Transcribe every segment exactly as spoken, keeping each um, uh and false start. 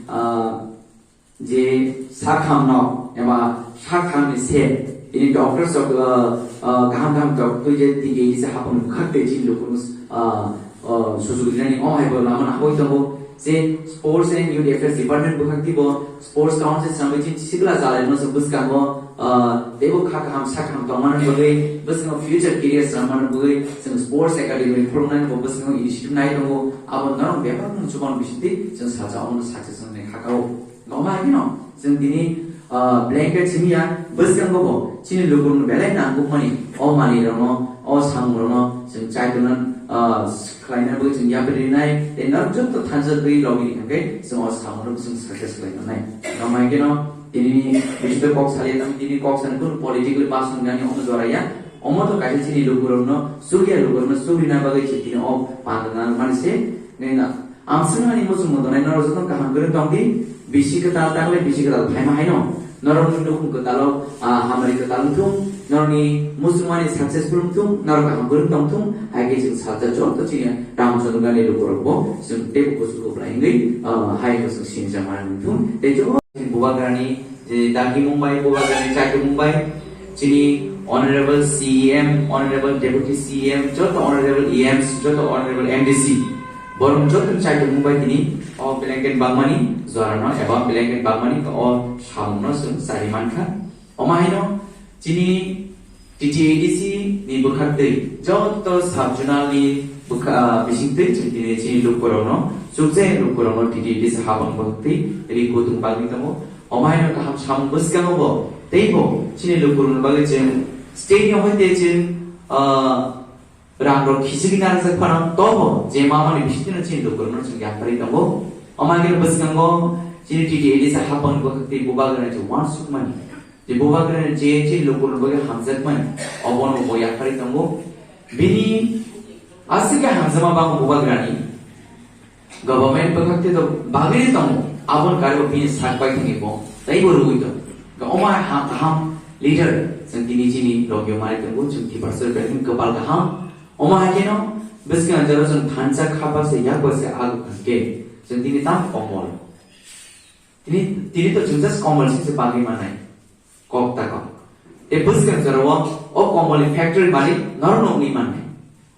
ah, je sakhamno eba sakhamni se ini doctors of, ah, ah, kaham kaham doctor twi je tigi se hapang bukhak tei chini lukunus, ah, ah, sujuk rinani o hai bo lama na hoi tongo. Je sports and youth affairs department bukhak tei bo sports council sambai chini sikla jalai no se bwskango, ah, teibo kha kaham sakam tongmani bagwi bwskango future career swnamani bagwi chwng sports academy khulumnani bo bwskango initiative nai tongo. Abo norok bebak nung chubang bisingtwi chwng salsa omono success wngnai kha kao. Goma haino chwng tini, ah, blanket simi ya bwskango bo chini lukurokno belai nangkukmani o manwirokno, o samungrokno chwng chai tongna, ah, khlaina bagwi chwng yapri rinai tei norok joto thansa twi logini hwnkhe chwng o samungrok chwng success khlai tongnai. Goma haino tini bisingo kok saliya tamo tini kok sani kunu politically basong nani omo jora ya. Omo to kaisa chini lukurokno, suriya lukurokno surina bagwi se tini o panda nang mani se. Nini na, ang swngmani muchung mutonai norok joto kaham kwrwng tong di, bisi kwtal takle bisi kwtal phaima haino. Norokni nukhung kwtalo, ah, hamari kwtal wngthung, norokni muchungmani successful wngthung, norok kaham kwrwng tongthung, hai khe chwng salsa joto chini Ramchandra Gandhi lukurokbo chwng teibo kusu kwplai wngwi, ah, hai khe chwng sinijak mani wngthung. Tei joto Bubagrani je dagi mung bai, Bubagrani chaito mung bai, chini Honorable C E M, Honorable Deputy C E M, joto Honorable E Ms, joto Honorable M D C, borok joto chaito mung bai tini o blanket bagmani jorano eba blanket bagmani o samungno chwng chari mankha. Omo haino chini T T A D C ni bwkhaktwi joto sub zonal ni bwkha, ah, bisingtwi chwng tini chini lukurokno, chukjak lukurokno T T A D C habang bwkhaktwi ri kutung bagwi tongo. Omo haino kaham samung bwskango bo teibo chini lukurokni bagwi chwng state ni hoi tei chwng, ah, rang rok khichigwi narwkjak phano tobo je mamani bisingtwino chini lukurokno chwng yapharwi tongo. Omo haino bwskango chini T T A D C habang bwkhaktwi bubagrani chwng uansukmani. Je bubagrani je je lukurokno bagwi hamjakmani, obono bo yapharwi tongo. Bini aswk khe hamjakma bango bubagrani government bwkhaktwi to bagwi tongo, aboni karwi bini sak bai thangwi bo teibo rwgwi tongo. Omo hai ha-, kaham leader chwng tini chini logio manwi tongo, chwng Tiprasa belai kwpal kaham. Omo hai kheno bwskango jora chwng thansa kha baksa yak baksa ag hwnkhe chwng tini tamo komol. Tini, tini to chwng just komol singse bagwi mannai. Kok ta kok. Tei bwskang jorao o komolni factory malik norokno wngwi mannai.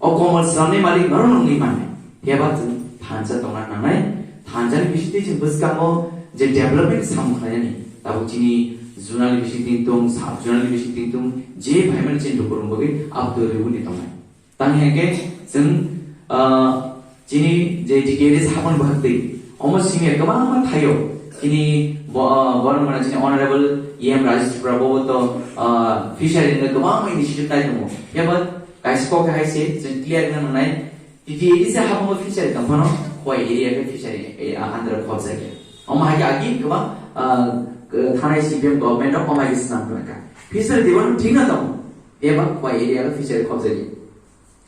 O komol swnamnai malik norokno wngwi mannai. Phiya ba chwng thansa tongna nangnai. Thansani bisingtwi chwng bwskango je development samung khlainani. Tabuk chini zonal ni bisingtwi tong, sub zonal ni bisingtwi tong, je phaimani chini lukurokni bagwi abotwi rwgwini tongnai. Tang hingke chwng, ah, chini je T T A D C habang bwkhaktwi, omo simi kwbangma thaio. Chini bo-, ah, borok mane chini Honorable E M Rajesh Tripura bo to, ah, fishery no kwbangma initiative nai tongo. Phiya ba kaisa kok hai se chwng clear wngna nangnai. T T A D C habang fishery tong phano Khowai area khe fishery, eh, under khobjak ya. Omo hai khe agi kwbang, ah, thanai C P M government rok omo hai khe swnam khlai kha. Fishery department thik na tongo. Phiya ba Khowai area khe fishery khobjak ya.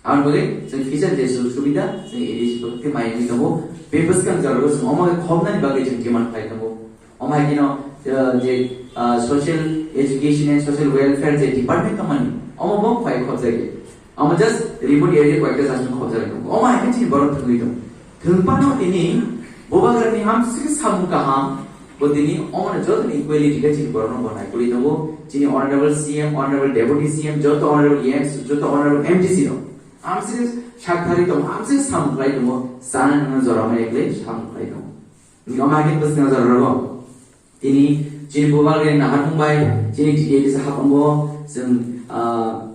Aboni bagwi chwng fishery je sujuk subida chwng A D C phaikhe mai wngwi tongo. Be bwskang jorao chwng omo khe khobnani bagwi chwng demand khlai tongo. Omo hai kheno, uh, je, uh, social education and social welfare je department tongmani, omo bo khwlai khobjagwi. Omo just remote area koyekta jasmani khobjagwi tongo. Omo hai khe chini borok thwngwi tongo. Thwngphano tini bubagrani hamsik samung kaham, bo tini omono jotono equality khe chini borokno bo naikolwi tongo. Chini honorable C M, honorable deputy C M, joto honorable M C, joto honorable M D C rok. Amsini sak thari tongo, amsini samung khlai tongo, sana nangna jora maya khlai samung khlai tongo. Nokha khe bwskango jora rogo. Tini chini bubagrani naharmung bai, chini T T A D C hapango, chwng, ah,